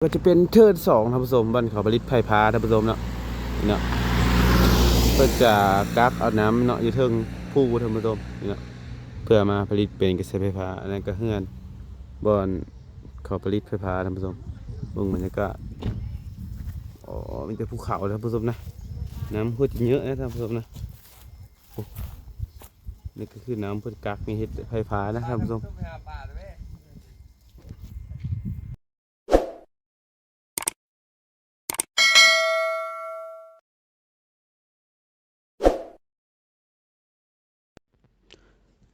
ກໍຈະເປັນເທີນສອງ ທ່ານຜູ້ຊົມ, ບ່ອນເຂົາຜະລິດໄຟຟ້າ ທ່ານຜູ້ຊົມເນາະ. ນີ້ເນາະ ເພິ່ນຈະກັກເອົານ້ຳເນາະ ຢູ່ເທິງພູ ທ່ານຜູ້ຊົມ. ນີ້ເນາະ ເພື່ອມາຜະລິດເປັນກະແສໄຟຟ້າ. ອັນນັ້ນກໍເຮືອນ ບ່ອນເຂົາຜະລິດໄຟຟ້າ ທ່ານຜູ້ຊົມ. ເບິ່ງບັນຍາກາດ ອໍ ມີແຕ່ພູເຂົາ ທ່ານຜູ້ຊົມນະ. ນ້ຳໂຄດຈະເຍອະນະ ທ່ານຜູ້ຊົມນະ. ໂອ້ ນີ້ກໍຄືນ້ຳເພິ່ນກັກນີ້ເຮັດໄຟຟ້ານະ ທ່ານຜູ້ຊົມ.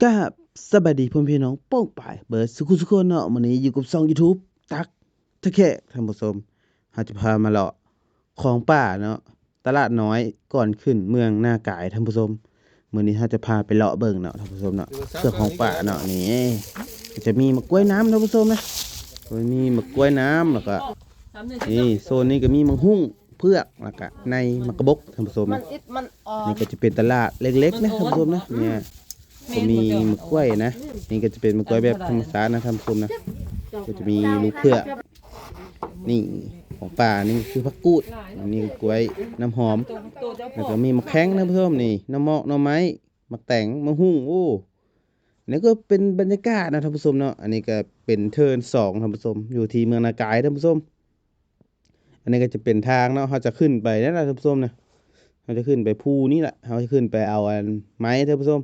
ກາບສະບາຍດີພໍ່ແມ່ພີ່ນ້ອງປ້ອງປາຍເບິດສູ່ຜູ້ສູ່ຄົນເນາະ. ມື້ນີ້ຢູ່ກັບຊ່ອງຢູທູບຕັກທ່າແຂກ ທ່ານຜູ້ຊົມ. ເຮົາຈະພາມາເລາະ ຂອງປ່າເນາະ ຕະຫຼາດນ້ອຍກ່ອນຂຶ້ນເມືອງນາກາຍ ທ່ານຜູ້ຊົມ. ມື້ນີ້ເຮົາຈະພາໄປເລາະເບິ່ງເນາະ ທ່ານຜູ້ຊົມເນາະ ເຄື່ອງຂອງປ່າເນາະ. ນີ້ກໍຈະມີໝາກກ້ວຍນ້ຳ ທ່ານຜູ້ຊົມນະ, ມີໝາກກ້ວຍນ້ຳ ແລ້ວກໍນີ້ ໂຊນນີ້ກໍມີໝາກຫຸ່ງເຜືອກ ແລ້ວກໍໃນໝາກກະບົກ ທ່ານຜູ້ຊົມນະ. ນີ້ກໍຈະເປັນຕະຫຼາດເລັກໆນະ ທ່ານຜູ້ຊົມນະ. ນີ້ກໍມີໝາກກ້ວຍນະ, ນີ້ກໍຈະເປັນໝາກກ້ວຍແບບທຳມະຊາດນະ ທ່ານຜູ້ຊົມນະ. ກໍຈະມີລູກເຜືອກ ນີ້ຂອງປ່ານີ້ຄືຜັກກູດ, ອັນນີ້ກໍກ້ວຍນ້ຳຫອມ, ແລ້ວກໍມີໝາກແຂ້ງນະທ່ານຜູ້ຊົມ. ນີ້ໜໍ່ໝອກ ໜໍ່ໄມ້ ໝາກແຕງ ໝາກຫຸ່ງ. ໂອ້ ນີ້ກໍເປັນບັນຍາກາດນະທ່ານຜູ້ຊົມເນາະ. ອັນນີ້ກໍເປັນເທີນສອງ ທ່ານຜູ້ຊົມ ຢູ່ທີ່ເມືອງນາກາຍ ທ່ານຜູ້ຊົມ. ອັນນີ້ກໍຈະເປັນທາງເນາະ ເຮົາຈະຂຶ້ນໄປນັ້ນລະທ່ານຜູ້ຊົມນະ. ເຮົາຈະຂຶ້ນໄປພູນີ້ລະ, ເຮົາຈະຂຶ້ນໄປເອົາອັນໄມ້ ທ່ານຜູ້ຊົມ.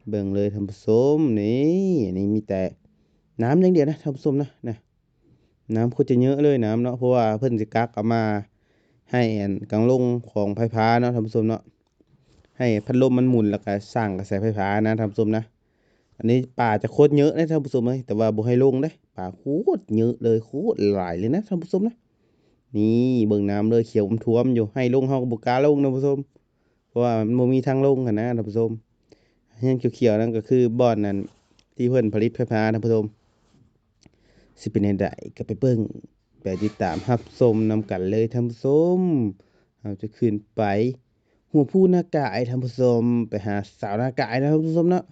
ເບິ່ງເລີຍທ່ານຜູ້ຊົມ ນີ້ ອັນນີ້ມີແຕ່ນ້ຳຢ່າງດຽວນະທ່ານຜູ້ຊົມນະ. ນະ ນ້ຳໂຄດຈະເຍອະເລີຍ ນ້ຳເນາະ, ເພາະວ່າເພິ່ນຊິກັກເອົາມາໃຫ້ອັນກາງລົງຂອງໄຟຟ້າເນາະທ່ານຜູ້ຊົມເນາະ, ໃຫ້ພັດລົມມັນໝູນ ແລ້ວກໍສ້າງກະແສໄຟຟ້ານະທ່ານຜູ້ຊົມນະ. ອັນນີ້ປາຈະໂຄດເຍອະເດ້ທ່ານຜູ້ຊົມເອີຍ, ແຕ່ວ່າບໍ່ໃຫ້ລົງເດ້, ປາໂຄດເຍອະເລີຍ ໂຄດຫຼາຍເລີຍນະທ່ານຜູ້ຊົມນະ. ນີ້ເບິ່ງນ້ຳເລີຍ ຂຽວຖ້ວມຢູ່, ໃຫ້ລົງເຮົາກໍບໍ່ກ້າລົງນະທ່ານຜູ້ຊົມ. ເພາະວ່າມັນບໍ່ມີທາງລົງຫັ້ນນະທ່ານຜູ້ຊົມ. ເຮືອນຂຽວໆນັ້ນກໍຄືບ່ອນນັ້ນທີ່ເພິ່ນຜະລິດໄຟຟ້ານະທ່ານຜູ້ຊົມ. ຊິເປັນແນວໃດກໍໄປເບິ່ງ ໄປຕິດຕາມຮັບຊົມນຳກັນເລີຍທ່ານຜູ້ຊົມ. ເຮົາຈະຂຶ້ນໄປຫົວພູນາກາຍທ່ານຜູ້ຊົມ, ໄປຫາສາວນາກາຍນະທ່ານຜູ້ຊົມເນາະ.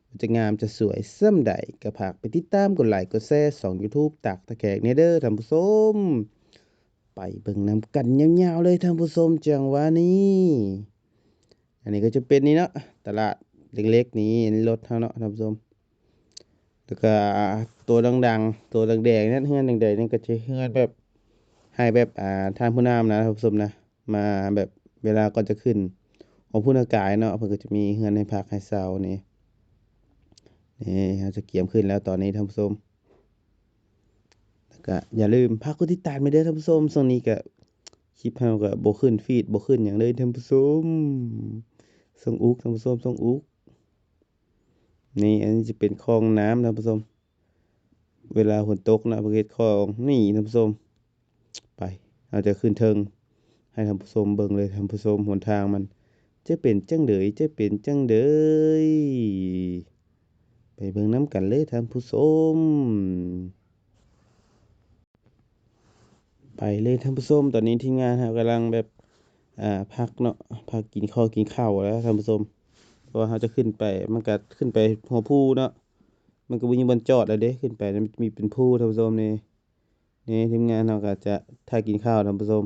ວ່າຈະງາມຈະສວຍສ່ຳໃດ ກໍຝາກໄປຕິດຕາມ ກົດໄລ ກົດແຊ ຊ່ອງຢູທູບຕັກທ່າແຂກແດ່ເດີທ່ານຜູ້ຊົມ. ໄປເບິ່ງນຳກັນຍາວໆເລີຍທ່ານຜູ້ຊົມ ຈັງຫວະນີ້. ອັນນີ້ກໍຈະເປັນນີ້ເນາະ ຕະຫຼາດເລັກໆນີ້ ອັນນີ້ລົດເຮົາເນາະທ່ານຜູ້ຊົມ. ແລ້ວກໍຕົວດັງໆ ຕົວແດງໆນັ້ນ ເຮືອນແດງໆນັ້ນກໍຈະເຮືອນແບບ ໃຫ້ແບບ ອ່າ ທ່ານຜູ້ນຳນະທ່ານຜູ້ຊົມນະ ມາແບບເວລາກ່ອນຈະຂຶ້ນຫົວພູນາກາຍເນາະ ເພິ່ນກໍຈະມີເຮືອນໃຫ້ພັກໃຫ້ເຊົ່ານີ້. ນີ້ເຮົາຈະກຽມຂຶ້ນແລ້ວຕອນນີ້ທ່ານຜູ້ຊົມ. ແລ້ວກະຢ່າລືມຝາກກົດຕິດຕາມແດ່ເດີທ່ານຜູ້ຊົມ. ຊ່ວງນີ້ກະຄລິບເຮົາກະບໍ່ຂຶ້ນຟີດ ບໍ່ຂຶ້ນຫຍັງເລີຍທ່ານຜູ້ຊົມ. ສ່ອງອຸກທ່ານຜູ້ຊົມ ສ່ອງອຸກ. ນີ້ ອັນນີ້ຈະເປັນຄອງນ້ຳທ່ານຜູ້ຊົມ. ເວລາຝົນຕົກນະ ເພິ່ນເຮັດຄອງນີ້ທ່ານຜູ້ຊົມ. ໄປ ເຮົາຈະຂຶ້ນເທິງໃຫ້ທ່ານຜູ້ຊົມເບິ່ງເລີຍທ່ານຜູ້ຊົມ. ຫົນທາງມັນຈະເປັນຈັ່ງໃດ ຈະເປັນຈັ່ງໃດ ໄປເບິ່ງນຳກັນເລີຍທ່ານຜູ້ຊົມ. ໄປເລີຍທ່ານຜູ້ຊົມ. ຕອນນີ້ທີມງານເຮົາກຳລັງແບບ ອ່າ ພັກເນາະ ພັກກິນຂ້າວກິນຂ້າວແລ້ວທ່ານຜູ້ຊົມ. ເພາະວ່າເຮົາຈະຂຶ້ນໄປ ມັນກະຂຶ້ນໄປຫົວພູເນາະ ມັນກະບໍ່ມີບ່ອນຈອດແລ້ວເດ້. ຂຶ້ນໄປມັນມີເປັນພູທ່ານຜູ້ຊົມນີ້. ນີ້ທີມງານເຮົາກໍຈະຖ້າກິນຂ້າວທ່ານຜູ້ຊົມ.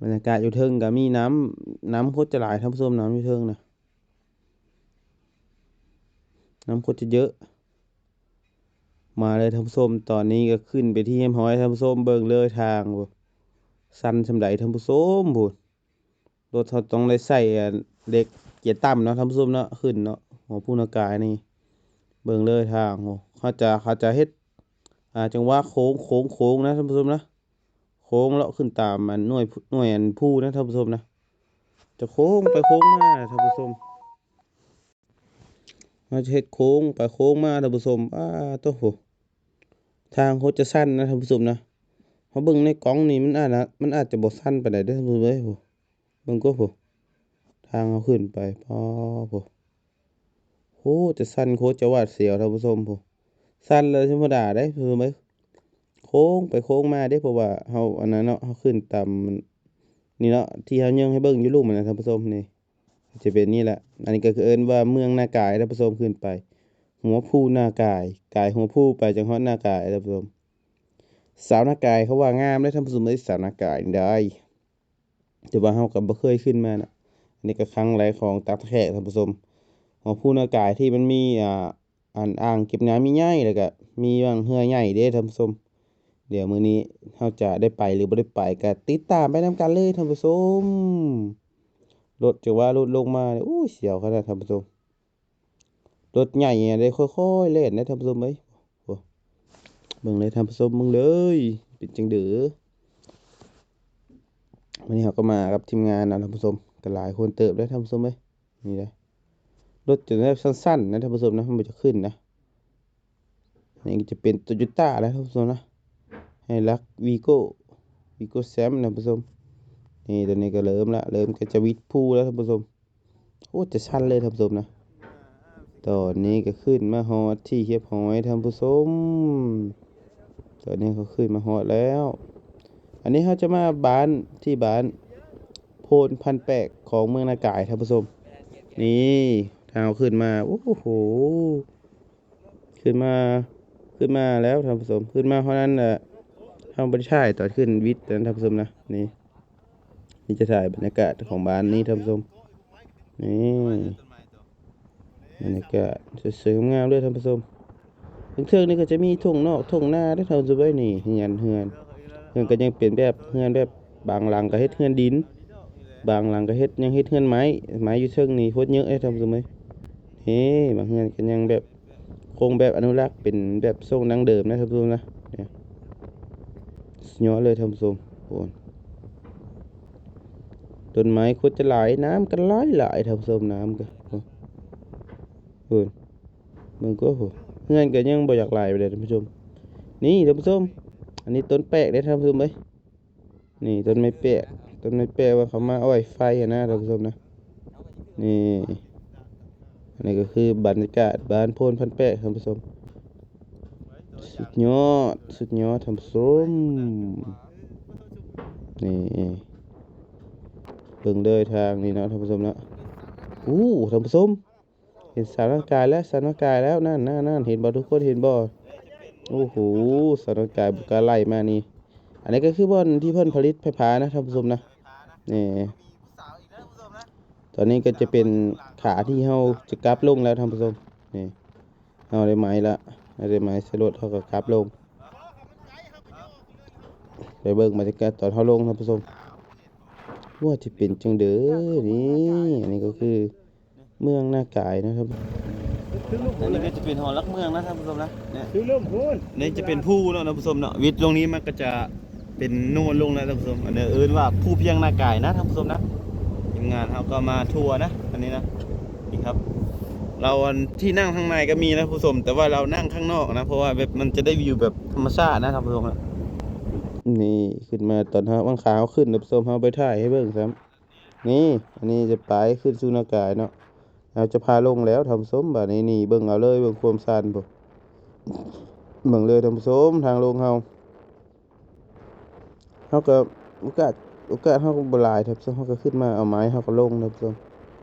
ບັນຍາກາດຢູ່ເທິງກໍມີນ້ຳ ນ້ຳໂຄດຈະຫຼາຍທ່ານຜູ້ຊົມ. ນ້ຳຢູ່ເທິງນະ ນ້ຳໂຄດຈະເຍອະ. ມາເລີຍທ່ານຜູ້ຊົມ. ຕອນນີ້ກໍຂຶ້ນເປັນທີ່ຮຽບຮ້ອຍທ່ານຜູ້ຊົມ. ເບິ່ງເລີຍທາງ ໂອ້ ຊັນສ່ຳໃດທ່ານຜູ້ຊົມ ພຸ້ນ. ລົດເຮົາຕ້ອງໄດ້ໃສ່ ອັນ ເຫຼັກເກຍຕ່ຳເນາະທ່ານຜູ້ຊົມເນາະ ຂຶ້ນເນາະ ຫົວພູນາກາຍນີ້. ເບິ່ງເລີຍທາງ ໂອ້ ເຂົາຈະ ເຂົາຈະເຮັດ ອ່າ ຈັງຫວະໂຄ້ງ ໂຄ້ງ ໂຄ້ງນະທ່ານຜູ້ຊົມນະ. ໂຄ້ງເລາະຂຶ້ນຕາມອັນໜ່ວຍ ໜ່ວຍອັນພູນະທ່ານຜູ້ຊົມນະ. ຈະໂຄ້ງໄປໂຄ້ງມານະທ່ານຜູ້ຊົມ. ເຮົາຈະເຮັດໂຄ້ງໄປໂຄ້ງມາທ່ານຜູ້ຊົມ. ປາດໂທ້ ທາງໂຄດຈະຊັນນະທ່ານຜູ້ຊົມນະ. ເຮົາເບິ່ງໃນກ້ອງນີ້ມັນອາດ ມັນອາດຈະບໍ່ຊັນປານໃດເດີທ່ານຜູ້ຊົມເອີຍ. ເບິ່ງກໍພຸ້ນ ທາງເຮົາຂຶ້ນໄປ ປາດໂທ້ ໂຄດຈະຊັນ ໂຄດຈະຫວາດສຽວທ່ານຜູ້ຊົມ. ພຸ້ນ ຊັນລະທຳມະດາເດ້ທ່ານຜູ້ຊົມເອີຍ. ໂຄ້ງໄປໂຄ້ງມາເດ້ ເພາະວ່າເຮົາອັນນັ້ນເນາະ ເຮົາຂຶ້ນຕາມນີ້ເນາະ ທີ່ເຮົາຍົງໃຫ້ເບິ່ງຢູ່ລຸ່ມຫັ້ນນະທ່ານຜູ້ຊົມ. ນີ້ຈະເປັນນີ້ແຫຼະ. ອັນນີ້ກໍຄືເອີ້ນວ່າເມືອງນາກາຍທ່ານຜູ້ຊົມ. ຂຶ້ນໄປ ຫົວພູນາກາຍ ກາຍຫົວພູໄປຈັ່ງຮອດນາກາຍ ທ່ານຜູ້ຊົມ. ສາວນາກາຍເຂົາວ່າງາມເດ້ ທ່ານຜູ້ຊົມເອີຍ ສາວນາກາຍນີ້ໄດ໋ ແຕ່ວ່າເຮົາກໍບໍ່ເຄີຍຂຶ້ນມານະ. ອັນນີ້ກໍຄັ້ງແລກຂອງຕັກຕະແຄກ ທ່ານຜູ້ຊົມ. ຫົວພູນາກາຍທີ່ມັນມີ ອ່າ ອັນອ່າງເກັບນ້ຳໃຫຍ່ໆ ແລ້ວກໍມີບາງເຮືອໃຫຍ່ເດ້ ທ່ານຜູ້ຊົມ. ດຽວມື້ນີ້ເຮົາຈະໄດ້ໄປຫຼືບໍ່ໄດ້ໄປ ກໍຕິດຕາມໄປນຳກັນເລີຍ ທ່ານຜູ້ຊົມ. ລົດ ຈັງຫວະລົດລົງມານີ້ ໂອ້ຍ ສຽວຂະໜາດ ທ່ານຜູ້ຊົມ. ລົດໃຫຍ່ໄດ້ຄ່ອຍໆແລ່ນເດ້ ທ່ານຜູ້ຊົມເອີຍ. ໂອ້ ເບິ່ງເລີຍ ທ່ານຜູ້ຊົມ ເບິ່ງເລີຍ ເປັນຈັ່ງໃດ. ມື້ນີ້ເຮົາກໍມາກັບທີມງານເນາະ ທ່ານຜູ້ຊົມ ກໍຫຼາຍຄົນເຕີບເດ້ ທ່ານຜູ້ຊົມເອີຍ. ນີ້ເດ້ ລົດຈະແບບສັ້ນໆນະ ທ່ານຜູ້ຊົມນະ ມັນບໍ່ຈະຂຶ້ນນະ. ນີ້ກໍຈະເປັນໂຕໂຍຕ້າແລ້ວ ທ່ານຜູ້ຊົມນະ ໄຮລັກ ວີໂກ້ ວີໂກ້ແຊມ ທ່ານຜູ້ຊົມ. ນີ້ ຕອນນີ້ກໍເລີ່ມລະ ເລີ່ມກໍຈະວິດພູແລ້ວ ທ່ານຜູ້ຊົມ. ໂອ້ ຈະຊັນເລີຍ ທ່ານຜູ້ຊົມນະ. ຕອນນີ້ກໍຂຶ້ນມາຮອດທີ່ຮຽບຮ້ອຍ ທ່ານຜູ້ຊົມ. ຕອນນີ້ເຂົາຂຶ້ນມາຮອດແລ້ວ. ອັນນີ້ເຮົາຈະມາບ້ານ ທີ່ບ້ານໂພນພັນແປກຂອງເມືອງນາກາຍ ທ່ານຜູ້ຊົມ. ນີ້ ທາງເຮົາຂຶ້ນມາ ໂອ້ໂຫ ຂຶ້ນມາ ຂຶ້ນມາແລ້ວ ທ່ານຜູ້ຊົມ. ຂຶ້ນມາເທົ່ານັ້ນແຫຼະ ເຮົາບໍ່ໄດ້ຖ່າຍຕອນຂຶ້ນວິດນັ້ນ ທ່ານຜູ້ຊົມນະ. ນີ້ ນີ້ຈະຖ່າຍບັນຍາກາດຂອງບ້ານນີ້ ທ່ານຜູ້ຊົມ. ນີ້ ບັນຍາກາດສວຍໆງາມໆເລີຍ ທ່ານຜູ້ຊົມ. ເທິງໆນີ້ກໍຈະມີທົ່ງນອກທົ່ງນາເດ້ ທ່ານຜູ້ຊົມເອີຍ. ນີ້ເຮືອນ ເຮືອນ ເຮືອນກໍຍັງເປັນແບບເຮືອນແບບ ບາງຫຼັງກໍເຮັດເຮືອນດິນ ບາງຫຼັງກໍເຮັດ ຍັງເຮັດເຮືອນໄມ້ ໄມ້ຢູ່ເທິງນີ້ໂຄດເຍາະເດ້ ທ່ານຜູ້ຊົມເອີຍ. ເອີ ບາງເຮືອນກໍຍັງແບບ ຄົງແບບອະນຸລັກ ເປັນແບບຊົງດັ້ງເດີມນະ ທ່ານຜູ້ຊົມນະ. ນີ້ ສຸດຍອດເລີຍ ທ່ານຜູ້ຊົມ. ໂອ້ ຕົ້ນໄມ້ໂຄດຈະຫຼາຍ ນ້ຳກໍຫຼາຍໆ ທ່ານຜູ້ຊົມ. ນ້ຳກໍ ໂອ້ ເບິ່ງກໍ ໂອ້ ເຮືອນກໍຍັງບໍ່ຢາກຫຼາຍປານໃດ ທ່ານຜູ້ຊົມ. ນີ້ ທ່ານຜູ້ຊົມ ອັນນີ້ຕົ້ນແປກເດ້ ທ່ານຜູ້ຊົມເອີຍ. ນີ້ ຕົ້ນໄມ້ແປກ ຕົ້ນໄມ້ແປກວ່າເຂົາມາອ້ອຍໄຟຫັ້ນນະ ທ່ານຜູ້ຊົມນະ. ນີ້ ອັນນີ້ກໍຄືບັນຍາກາດບ້ານໂພນພັນແປກ ທ່ານຜູ້ຊົມ. ສຸດຍອດ ສຸດຍອດ ທ່ານຜູ້ຊົມ. ນີ້ ເບິ່ງເດີທາງນີ້ເນາະ ທ່ານຜູ້ຊົມເນາະ. ໂອ້ ທ່ານຜູ້ຊົມ ເຫັນສາວນາກາຍແລ້ວ ສາວນາກາຍແລ້ວ ນັ້ນໆໆ ເຫັນບໍ່ ທຸກຄົນເຫັນບໍ່? ໂອ້ໂຫ ສາວນາກາຍບໍ່ກ້າໄລ່ມານີ້. ອັນນີ້ກໍຄືບ່ອນທີ່ເພິ່ນຜະລິດໄຟຟ້ານະ ທ່ານຜູ້ຊົມນະ. ນີ້ ຕອນນີ້ກໍຈະເປັນຂາທີ່ເຮົາຈະກັບລົງແລ້ວ ທ່ານຜູ້ຊົມ. ນີ້ ເຮົາໄດ້ໄມ້ລະ ເຮົາໄດ້ໄມ້ໃສ່ລົດ ເຮົາກໍກັບລົງ. ໄປເບິ່ງບັນຍາກາດຕອນເຮົາລົງ ທ່ານຜູ້ຊົມ ວ່າຈະເປັນຈັ່ງໃດ. ນີ້ ອັນນີ້ກໍຄື ເມືອງນາກາຍນະຄັບ. ອັນນີ້ກໍຈະເປັນຫໍຫຼັກເມືອງນະທ່ານຜູ້ຊົມນະ. ນີ້ ຄືລົງພຸ້ນ ນີ້ຈະເປັນພູເນາະທ່ານຜູ້ຊົມເນາະ. ວິດລົງນີ້ມັນກໍຈະເປັນໂນນລົງນະທ່ານຜູ້ຊົມ. ອັນນີ້ເອີ້ນວ່າພູພຽງນາກາຍນະທ່ານຜູ້ຊົມນະ. ທີມງານເຮົາກໍມາທົວນະ ອັນນີ້ນະ. ນີ້ຄັບ ລາວ ອັນທີ່ນັ່ງທາງໃນກໍມີນະທ່ານຜູ້ຊົມ ແຕ່ວ່າລາວນັ່ງຂ້າງນອກນະ ເພາະວ່າແບບມັນຈະໄດ້ວິວແບບທຳມະຊາດນະທ່ານຜູ້ຊົມນະ. ນີ້ຂຶ້ນມາຕອນເຮົາ ບາງຄາເຮົາຂຶ້ນນະທ່ານຜູ້ຊົມ ເຮົາໄປຖ່າຍໃຫ້ເບິ່ງຊ້ຳ. ນີ້ ອັນນີ້ຈະໄປຂຶ້ນສູ່ນາກາຍເນາະ. ເຮົາຈະພາລົງແລ້ວທ່ານຜູ້ຊົມ. ບາດນີ້ນີ້ເບິ່ງເອົາເລີຍ ເບິ່ງຄວາມຊັນພຸ້ນ. ເບິ່ງເລີຍທ່ານຜູ້ຊົມ ທາງລົງເຮົາ. ເຮົາກໍໂອກາດ ໂອກາດເຮົາກໍບໍ່ຫຼາຍທ່ານຜູ້ຊົມ. ເຮົາກໍຂຶ້ນມາເອົາໄມ້ ເຮົາກໍລົງທ່ານຜູ້ຊົມ.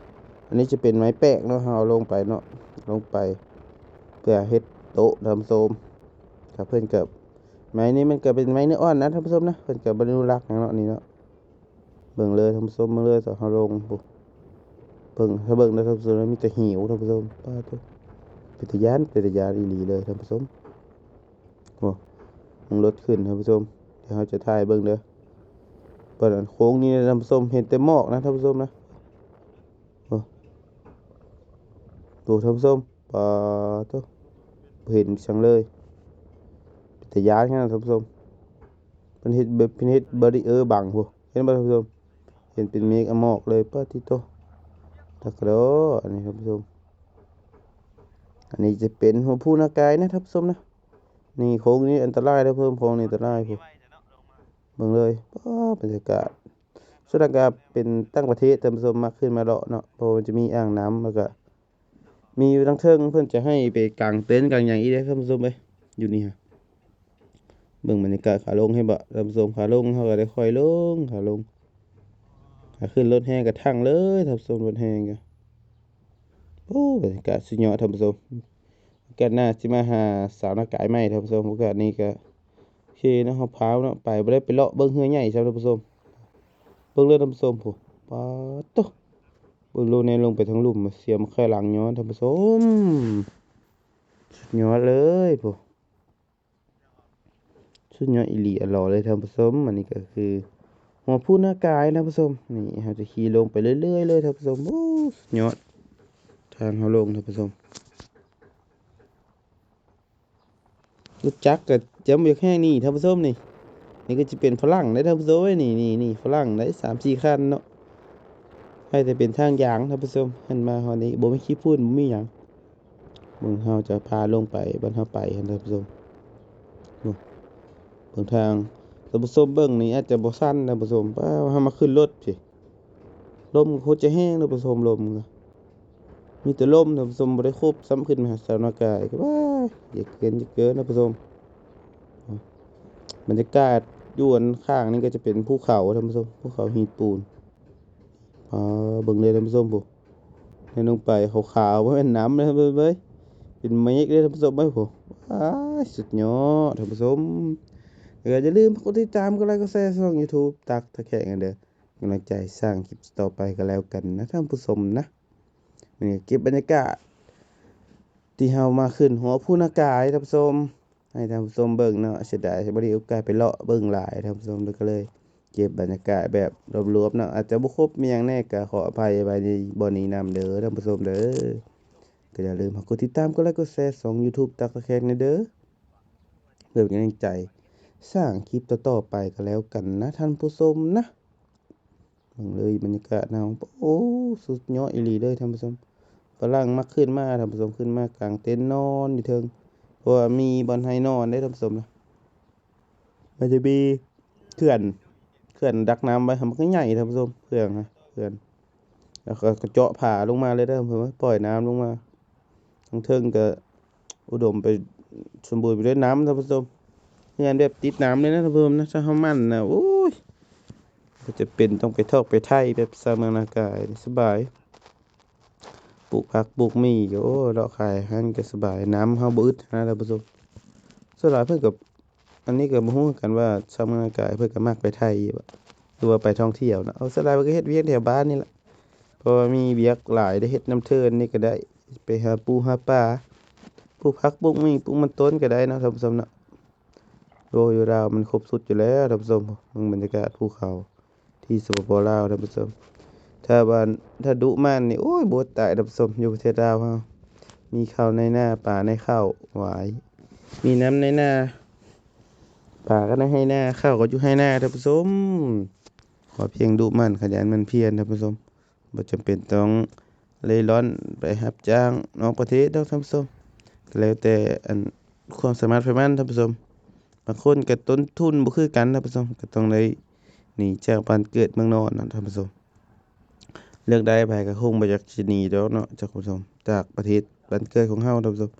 ອັນນີ້ຈະເປັນໄມ້ແປກເນາະ ເຮົາເອົາລົງໄປເນາະ ລົງໄປເພື່ອເຮັດໂຕະທ່ານຜູ້ຊົມ. ຖ້າເພິ່ນກໍ ໄມ້ນີ້ມັນກໍເປັນໄມ້ເນື້ອອ່ອນນະທ່ານຜູ້ຊົມນະ. ເພິ່ນກໍບໍ່ໄດ້ອະນຸລັກຫຍັງເນາະ ນີ້ເນາະ. ເບິ່ງເລີຍທ່ານຜູ້ຊົມ ເບິ່ງເລີຍ ຕອນເຮົາລົງພຸ້ນ. ເບິ່ງ ຖ້າເບິ່ງເດີທ່ານຜູ້ຊົມ ມີແຕ່ຫິວທ່ານຜູ້ຊົມ. ປາດໂທ້ ເປັນຕາຢ້ານ ເປັນຕາຢ້ານອີ່ຫຼີເລີຍທ່ານຜູ້ຊົມ. ໂອ້ ເບິ່ງລົດຂຶ້ນທ່ານຜູ້ຊົມ. ດຽວເຮົາຈະຖ່າຍເບິ່ງເດີ. ປານນັ້ນໂຄ້ງນີ້ນະທ່ານຜູ້ຊົມ ເຫັນແຕ່ໝອກນະທ່ານຜູ້ຊົມນະ. ໂອ້ ໂອ້ ທ່ານຜູ້ຊົມ ປາດໂທ້ ບໍ່ເຫັນຫຍັງເລີຍ. ເປັນຕາຢ້ານຂະໜາດທ່ານຜູ້ຊົມ. ເພິ່ນເຮັດແບບ ເພິ່ນເຮັດບາຣິເອີບັງພຸ້ນ ເຫັນບໍ່ທ່ານຜູ້ຊົມ? ເຫັນເປັນເມກອະໝອກເລີຍ. ປາດຕິໂຕ ຕາກະດໍ ອັນນີ້ທ່ານຜູ້ຊົມ. ອັນນີ້ຈະເປັນຫົວພູນາກາຍນະທ່ານຜູ້ຊົມນະ. ນີ້ໂຄ້ງນີ້ອັນຕະລາຍເດີ ເພີ່ມໂຄ້ງນີ້ອັນຕະລາຍພຸ້ນ. ເບິ່ງເລີຍ ປາດ ບັນຍາກາດ. ສ່ວນຫຼາຍກໍເປັນຕ່າງປະເທດທ່ານຜູ້ຊົມມັກຂຶ້ນມາເລາະເນາະ ເພາະວ່າມັນຈະມີອ່າງນ້ຳ ແລ້ວກໍ ມີຢູ່ທາງເທິງ ເພິ່ນຈະໃຫ້ໄປກາງເຕັນກາງຫຍັງອີກເດ້ທ່ານຜູ້ຊົມເອີຍ ຢູ່ນີ້ຮະ. ເບິ່ງບັນຍາກາດຂາລົງ ເຫັນບໍ່ທ່ານຜູ້ຊົມ? ຂາລົງເຮົາກໍໄດ້ຄ່ອຍລົງ ຂາລົງ. ຂາຂຶ້ນລົດແຮ່ກໍທັ່ງເລີຍທ່ານຜູ້ຊົມ ລົດແຮ່ກໍ. ໂອ້ ບັນຍາກາດສຸດຍອດທ່ານຜູ້ຊົມ. ອາ າດໜ້າຊິມາຫາສາວນາກາຍໃໝ່ທ່ານຜູ້ຊົມ. ໂອກາດນີ້ກໍໂອເຄເນາະ ເຮົາພາເນາະ ໄປ ບໍ່ໄດ້ໄປເລາະເບິ່ງເຮືອໃຫຍ່ຊ້ຳທ່ານຜູ້ຊົມ. ເບິ່ງເລີຍທ່ານຜູ້ຊົມ ໂອ້ ປາດໂທ້ ເບິ່ງໂລດແນ່ ລົງໄປທາງລຸ່ມ ເສຍມາໄຂ່ຫຼັງຍ້ອນທ່ານຜູ້ຊົມ ສຸດຍອດເລີຍ ໂອ້ ສຸດຍອດອີ່ຫຼີອີ່ຫຼໍເລີຍທ່ານຜູ້ຊົມ. ອັນນີ້ກໍຄືຫົວພູນາກາຍທ່ານຜູ້ຊົມ. ນີ້ເຮົາຈະຂີ່ລົງໄປເລື້ອຍໆເລີຍທ່ານຜູ້ຊົມ. ໂອ້ ສຸດຍອດ ທາງເຮົາລົງທ່ານຜູ້ຊົມ. ລົດຈັກກໍຈຳບໍ່ຢາກແຮງນີ້ທ່ານຜູ້ຊົມນີ້. ນີ້ກໍຈະເປັນຝຣັ່ງເດ້ທ່ານຜູ້ຊົມເອີຍ. ນີ້ ນີ້ ນີ້ຝຣັ່ງເດ້ ສາມສີ່ຄັນເນາະ. ໃຫ້ແຕ່ເປັນທາງຢາງທ່ານຜູ້ຊົມ. ຫັ້ນມາຮອດນີ້ບໍ່ມີຂີ້ຝຸ່ນ ບໍ່ມີຫຍັງ. ເບິ່ງ ເຮົາຈະພາລົງໄປບ່ອນເຮົາໄປຫັ້ນທ່ານຜູ້ຊົມ. ໂອ້ ເບິ່ງທາງ ທ່ານຜູ້ຊົມເບິ່ງນີ້ອາດຈະບໍ່ຊັນທ່ານຜູ້ຊົມ. ປ້າ ເຮົາມາຂຶ້ນລົດພີ້ ລົມໂຄດຈະແຮງທ່ານຜູ້ຊົມ. ລົມ ມີແຕ່ລົມທ່ານຜູ້ຊົມ ບໍ່ໄດ້ຄົບຊ້ຳ. ຂຶ້ນມາຫາສາວນາກາຍກໍ ວ້າຍ ຢາກເກີນ ຢາກເກີນທ່ານຜູ້ຊົມ. ບັນຍາກາດຢູ່ອັນຂ້າງນີ້ກໍຈະເປັນພູເຂົາທ່ານຜູ້ຊົມ ພູເຂົາຫີນປູນ. ອາ ເບິ່ງເດີທ່ານຜູ້ຊົມ ຜູ້ ໃນລົງໄປຂາວໆ ບໍ່ແມ່ນນ້ຳເດີເວີ້ຍ ເປັນເມກເດີທ່ານຜູ້ຊົມເອີຍ ຜູ້. ອ້າຍ ສຸດຍອດທ່ານຜູ້ຊົມ. ແລ້ວກໍຢ່າລືມກົດຕິດຕາມ ກົດໄລ ກົດແຊ ຊ່ອງ YouTube ຕັກຕະແຄງເດີ ກຳລັງໃຈສ້າງຄລິບຕໍ່ໄປກໍແລ້ວກັນນະທ່ານຜູ້ຊົມນະ. ນີ້ເກັບບັນຍາກາດທີ່ເຮົາມາຂຶ້ນຫົວພູນາກາຍທ່ານຜູ້ຊົມ ໃຫ້ທ່ານຜູ້ຊົມເບິ່ງເນາະ. ເສຍດາຍບໍ່ໄດ້ໂອກາດໄປເລາະເບິ່ງຫຼາຍທ່ານຜູ້ຊົມ ແລ້ວກໍເລີຍເກັບບັນຍາກາດແບບລວບໆເນາະ. ອາດຈະບໍ່ຄົບມີຫຍັງແດ່ ກໍຂໍອະໄພໄວ້ໃນບ່ອນນີ້ນຳເດີທ່ານຜູ້ຊົມເດີ. ກໍຢ່າລືມກົດຕິດຕາມ ກົດໄລ ກົດແຊ ຊ່ອງ YouTube ຕັກຕະແຄງແດ່ເດີ ເພື່ອເປັນກຳລັງໃຈສ້າງຄລິບຕໍ່ໆໄປກໍແລ້ວກັນນະທ່ານຜູ້ຊົມນະ. ເບິ່ງເລີຍບັນຍາກາດເຮົາ ໂອ້ ສຸດຍອດອີ່ຫຼີເລີຍທ່ານຜູ້ຊົມ. ຝຣັ່ງມັກຂຶ້ນມາທ່ານຜູ້ຊົມ ຂຶ້ນມາກາງເຕັນນອນຢູ່ເທິງ ເພາະວ່າມີບ່ອນໃຫ້ນອນເດ້ທ່ານຜູ້ຊົມນະ. ມັນຈະມີເຂື່ອນ ເຂື່ອນດັກນ້ຳໄວ້ ມັນກໍໃຫຍ່ທ່ານຜູ້ຊົມ ເຂື່ອນນະ ເຂື່ອນ ແລ້ວກໍເຈາະຜາລົງມາເລີຍເດີທ່ານຜູ້ຊົມ ປ່ອຍນ້ຳລົງມາ. ທາງເທິງກໍອຸດົມໄປ ສົມບູນໄປດ້ວຍນ້ຳທ່ານຜູ້ຊົມ. ເຮືອນແບບຕິດນ້ຳເລີຍນະທ່ານຜູ້ຊົມນະ. ຖ້າເຮົາໝັ່ນນະ ໂອ້ຍ ບໍ່ຈຳເປັນຕ້ອງໄປຖອກໄປໄຖແບບຊາວເມືອງນາກາຍ ສະບາຍ ປູກຜັກປູກໝີ່ກໍ ໂອ້ ເລາະຂາຍຫັ້ນກໍສະບາຍ ນ້ຳເຮົາບໍ່ອຶດນະທ່ານຜູ້ຊົມ. ສ່ວນຫຼາຍເພິ່ນກໍ ອັນນີ້ກໍບໍ່ຮູ້ຄືກັນວ່າຊາວເມືອງນາກາຍເພິ່ນກໍມັກໄປໄຖຢູ່ບໍ່ ຫຼືວ່າໄປທ່ອງທ່ຽວເນາະ. ເອົາ ສ່ວນຫຼາຍເພິ່ນກໍເຮັດວຽກແຖວບ້ານນີ້ແຫຼະ ເພາະວ່າມີວຽກຫຼາຍ ໄດ້ເຮັດນ້ຳເທີນນີ້ກໍໄດ້ ໄປຫາປູຫາປາ ປູກຜັກປູກໝີ່ ປູກມັນຕົ້ນກໍໄດ້ເນາະທ່ານຜູ້ຊົມເນາະ. ໂອ້ ຢູ່ລາວມັນຄົບສຸດຢູ່ແລ້ວທ່ານຜູ້ຊົມ. ເບິ່ງບັນຍາກາດພູເຂົາທີ່ ສປປ ລາວ ທ່ານຜູ້ຊົມ. ຖ້າວ່າ ຖ້າດຸໝັ່ນນີ້ ໂອ້ຍ ບໍ່ຕາຍທ່ານຜູ້ຊົມ. ຢູ່ປະເທດລາວເຮົາ ມີເຂົ້າໃນນາ ປາໃນເຂົ້າ ຫວາຍ ມີນ້ຳໃນນາ ປາກໍໃນໄຮ່ນາ ເຂົ້າກໍຢູ່ໄຮ່ນາທ່ານຜູ້ຊົມ. ຂໍພຽງດຸໝັ່ນ ຂະຫຍັນໝັ່ນພຽນທ່ານຜູ້ຊົມ. ບໍ່ຈຳເປັນຕ້ອງເລ່ລ່ອນໄປຮັບຈ້າງນອກປະເທດດອກທ່ານຜູ້ຊົມ ກໍແລ້ວແຕ່ອັນຄວາມສາມາດໃຜມັນທ່ານຜູ້ຊົມ. ບາງຄົນກໍຕົ້ນທຶນບໍ່ຄືກັນທ່ານຜູ້ຊົມ ກໍຕ້ອງໄດ້ໜີຈາກບ້ານເກີດເມືອງນອນນະທ່ານຜູ້ຊົມ. ເລືອກໄດ້ໃຜກໍຄົງບໍ່ຢາກຊິໜີດອກເນາະທ່ານຜູ້ຊົມ ຈາກປະເທດບ້ານເກີດຂອງເຮົາທ່ານຜູ້ຊົມ.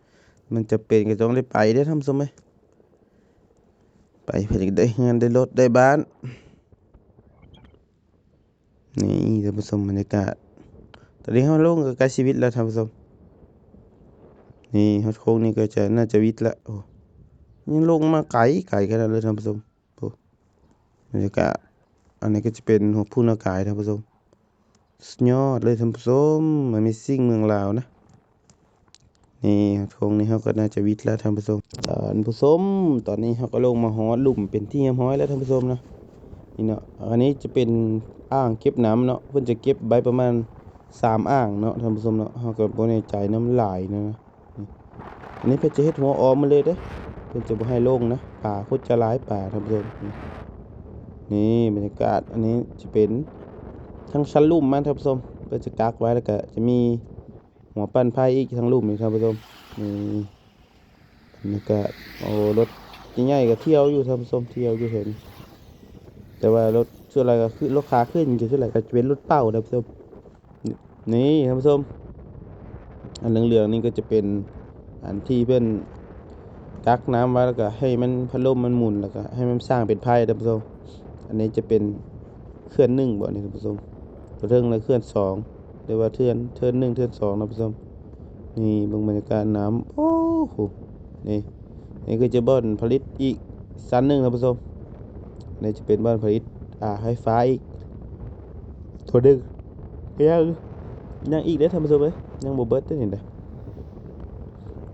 ມັນຈຳເປັນກໍຕ້ອງໄດ້ໄປເດ້ທ່ານຜູ້ຊົມເອີຍ ໄປເພື່ອຈະໄດ້ເຮືອນໄດ້ລົດໄດ້ບ້ານ. ນີ້ທ່ານຜູ້ຊົມ ບັນຍາກາດ ຕອນນີ້ເຮົາລົງກໍໃກ້ຊິວິດແລ້ວທ່ານຜູ້ຊົມ. ນີ້ຮອດໂຄ້ງນີ້ກໍຈະ ໜ້າຈະວິດລະ. ໂອ້ ຍັງລົງມາໄກ ໄກຂະໜາດເລີຍທ່ານຜູ້ຊົມ. ໂອ້ ບັນຍາກາດ ອັນນີ້ກໍຈະເປັນຫົວພູນາກາຍທ່ານຜູ້ຊົມ. ສຸດຍອດເລີຍທ່ານຜູ້ຊົມ Amazing ເມືອງລາວນະ. ນີ້ໂຄ້ງນີ້ເຮົາກໍໜ້າຈະວິດແລ້ວທ່ານຜູ້ຊົມ. ທ່ານຜູ້ຊົມ ຕອນນີ້ເຮົາກໍລົງມາຮອດລຸ່ມເປັນທີ່ຮຽບຮ້ອຍແລ້ວທ່ານຜູ້ຊົມນະ. ນີ້ເນາະ ອັນນີ້ຈະເປັນອ່າງເກັບນ້ຳເນາະ ເພິ່ນຈະເກັບໄວ້ປະມານສາມອ່າງເນາະທ່ານຜູ້ຊົມເນາະ. ເຮົາກໍບໍ່ແນ່ໃຈນຳ ມັນຫຼາຍນະ. ນີ້ ອັນນີ້ເພິ່ນຈະເຮັດຫົວອ້ອມໝົດເລີຍເດ້ ເພິ່ນຈະບໍ່ໃຫ້ລົງນະ. ປາໂຄດຈະຫຼາຍປາທ່ານຜູ້ຊົມ. ນີ້ບັນຍາກາດ ອັນນີ້ຈະເປັນທາງຊັ້ນລຸ່ມມາທ່ານຜູ້ຊົມ ເພິ່ນຈະກັກໄວ້ ແລ້ວກໍຈະມີ ຫົວປັ່ນໄຟອີກທາງລຸ່ມນີ້ທ່ານຜູ້ຊົມ. ນີ້ບັນຍາກາດ ໂອ້ ລົດໃຫຍ່ໆກໍທ່ຽວຢູ່ທ່ານຜູ້ຊົມ ທ່ຽວຢູ່ແຖວນີ້. ແຕ່ວ່າລົດສ່ວນຫຼາຍກໍຄືລົດຂາຂຶ້ນ ກໍສ່ວນຫຼາຍກໍຈະເປັນລົດເປົາທ່ານຜູ້ຊົມ. ນີ້ທ່ານຜູ້ຊົມ ອັນເຫຼືອງໆນີ້ກໍຈະເປັນອັນທີ່ເພິ່ນກັກນ້ຳໄວ້ ແລ້ວກໍໃຫ້ມັນ ພັດລົມມັນໝູນ ແລ້ວກໍໃຫ້ມັນສ້າງເປັນໄຟທ່ານຜູ້ຊົມ. ອັນນີ້ຈະເປັນເຂື່ອນໜຶ່ງບໍນີ້ທ່ານຜູ້ຊົມ ເຂື່ອນໜຶ່ງ ແລະ ເຂື່ອນສອງ ຫຼືວ່າເຂື່ອນ ເຂື່ອນໜຶ່ງ ເຂື່ອນສອງນະທ່ານຜູ້ຊົມ. ນີ້ເບິ່ງບັນຍາກາດນ້ຳ ໂອ້ ໂອ້ໂຫ ນີ້ ນີ້ຄືຈະບ່ອນຜະລິດອີກຊັ້ນໜຶ່ງ ທ່ານຜູ້ຊົມ. ນີ້ຈະເປັນບ່ອນຜະລິດ ອ່າ ໄຟຟ້າອີກຕົວໜຶ່ງ. ຍັງ ຍັງອີກເດ້ ທ່ານຜູ້ຊົມເອີຍ ຍັງບໍ່ເບິດເດ້ນີ້ເດ້.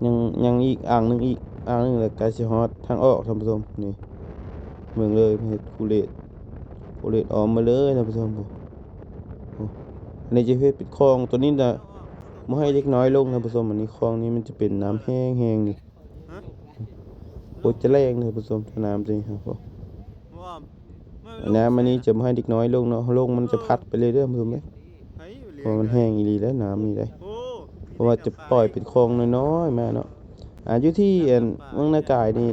ຍັງ ຍັງອີກອ່າງໜຶ່ງອີກ ອ່າງໜຶ່ງ ແລ້ວກະຊິຮອດທາງອອກ ທ່ານຜູ້ຊົມ. ນີ້ ເບິ່ງເລີຍ ເຮັດຄູເລດ ຄູເລດອ້ອມມາເລີຍ ທ່ານຜູ້ຊົມ. ໂອ້ ອັນນີ້ຈະເຮັດເປັນຄອງ ຕົວນີ້ນະ ບໍ່ໃຫ້ເດັກນ້ອຍລົງ ທ່ານຜູ້ຊົມ. ອັນນີ້ ຄອງນີ້ມັນຈະເປັນນ້ຳແຫ້ງໆ ນີ້. ໂອ້ ຈະແລງ ທ່ານຜູ້ຊົມ ຖ້ານ້ຳຕົວນີ້ ໂອ້ ນ້ຳອັນນີ້ຈະບໍ່ໃຫ້ເດັກນ້ອຍລົງເນາະ ລົງມັນຈະພັດໄປເລີຍເດີ ທ່ານຜູ້ຊົມເອີຍ. ເພາະມັນແຫ້ງອີ່ຫຼີແລ້ວ ນ້ຳນີ້ໄດ໋ ເພາະວ່າຈະປ່ອຍເປັນຄອງນ້ອຍໆມາເນາະ. ອ່າ ຢູ່ທີ່ອັນເມືອງນາກາຍນີ້